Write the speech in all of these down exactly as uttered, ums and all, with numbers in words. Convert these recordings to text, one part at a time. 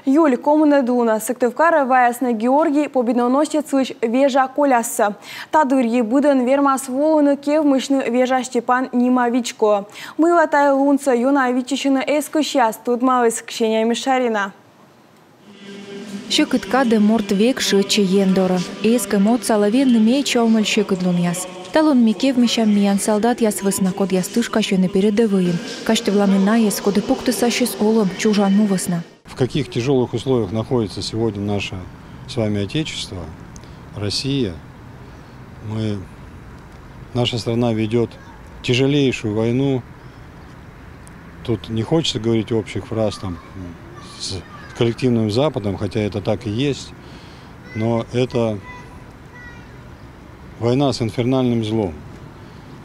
Июль комынӧд лунӧ Сыктывкарӧ ваясны Георгий Победоносецлысь вежа коляссӧ. Та дырйи быдӧн вермас волыны кевмысьны Вежа Степан нима вичкоӧ. Мыйла тайӧ лунсӧ ёна виччысьӧны эскысьяс, тӧдмаліс Ксения Мишарина. Сьӧкыд кадӧ морт век шыӧдчӧ Ен дорӧ. Эскӧм отсалӧ венны медся омӧль сьӧкыд лунъяс. Талун ми кевмысям миян салдатъяс вӧсна, кодъяс тышкасьӧны передӧвӧйын. Казьтывлам и найӧс, коді пуктіс ассьыс олӧм чужан му вӧсна. В каких тяжёлых условиях находится сегодня наше с вами Отечество, Россия. Мы, наша страна ведёт тяжелейшую войну. Тут не хочется говорить общих фраз там с коллективным Западом, хотя это так и есть, но это война с инфернальным злом.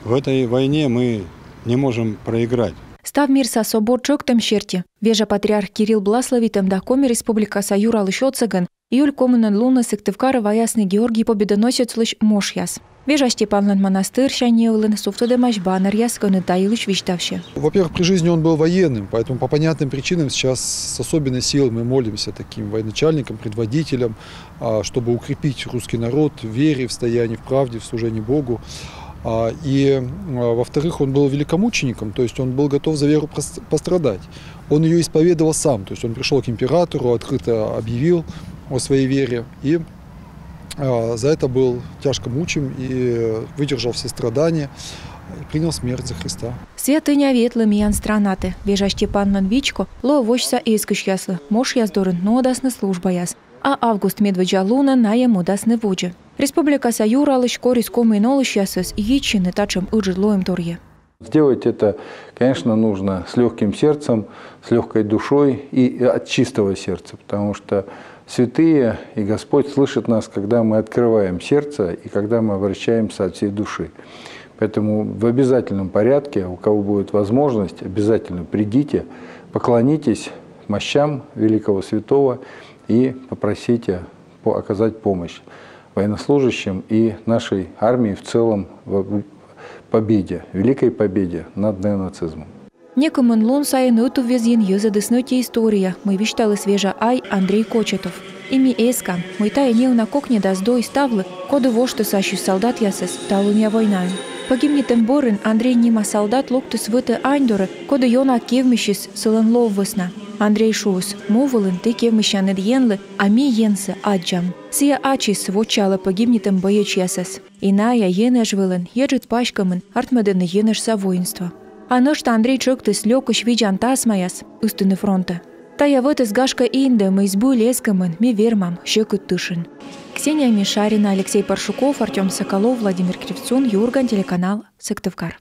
В этой войне мы не можем проиграть. Став мирса собор тшӧктӧм серти, вежа патриарх Кирилл бласловитӧм да Коми Республикаса юралысь отсӧгӧн июль комынӧд лунӧ Сыктывкарӧ ваясны Георгий Победоносецлысь мощъяс. Вежа Степанлӧн монастырсянь неылын сувтӧдӧмаӧсь баннеръяс, кӧні та йылысь висьтавсьӧ. Во-первых, при жизни он был военным, поэтому по понятным причинам сейчас с особенной силой мы молимся таким военачальникам, предводителям, а, чтобы укрепить русский народ в вере, в стоянии, в правде, в служении Богу. А, и, а, во-вторых, он был великомучеником, то есть он был готов за веру прос-, пострадать. Он её исповедовал сам, то есть он пришёл к императору, открыто объявил о своей вере и, а, за это был тяжко мучим и выдержал все страдания, и принял смерть за Христа. Сійӧ тӧня ветлӧ миян странатӧ. Вежа Степанлӧн вичко лоӧ восьса эскысьяслы, мощъяс дорын нуӧдасны службаяс. А август медводдза лунӧ найӧ мӧдасны водзӧ. Республикаса юралысь корис Комиын олысьясӧс йитчыны татшӧм ыджыд лоӧмторйӧ. Сделать это, конечно, нужно с лёгким сердцем, с лёгкой душой и от чистого сердца, потому что святые и Господь слышит нас, когда мы открываем сердце и когда мы обращаемся от всей души. Поэтому в обязательном порядке, у кого будет возможность, обязательно придите, поклонитесь мощам великого святого и попросите по-, оказать помощь военнослужащим и нашей армии в целом в победе, великой победе над неонацизмом. Некымын лун сайын ӧтуввезйын йӧзӧдісны ӧти история, мый висьталіс вежа ай Андрей Кочетов. И ми эскам, мый тайӧ неуна кокньӧдас дой ставлы, коді воштіс ассьыс салдатъясӧс талунъя войнаын. Пӧгибнитӧм бӧрын Андрей нима салдат локтіс вӧтӧ ань дорӧ, коді ёна кевмысис сылӧн лов вӧсна. Андрей шуис: му вылын ті кевмысянныд Енлы, а ми Енсӧ аддзам. Сійӧ ачыс вочаалӧ пӧгибнитӧм боечьясӧс. И найӧ Енэж вылын, еджыд паськӧмын, артмӧдӧны Енэжса воинство. А нӧшта Андрей тшӧктіс лёкысь видзан тасмаяс ыстыны фронтӧ. Тайӧ вӧтыс, гашкӧ, индӧ, мый збыль эскӧмӧн ми вермам сьӧкыд тышын. Ксения Мишарина, Алексей Паршуков, Артём Соколов, Владимир Кривцун, «Юрган» телеканал, Сыктывкар.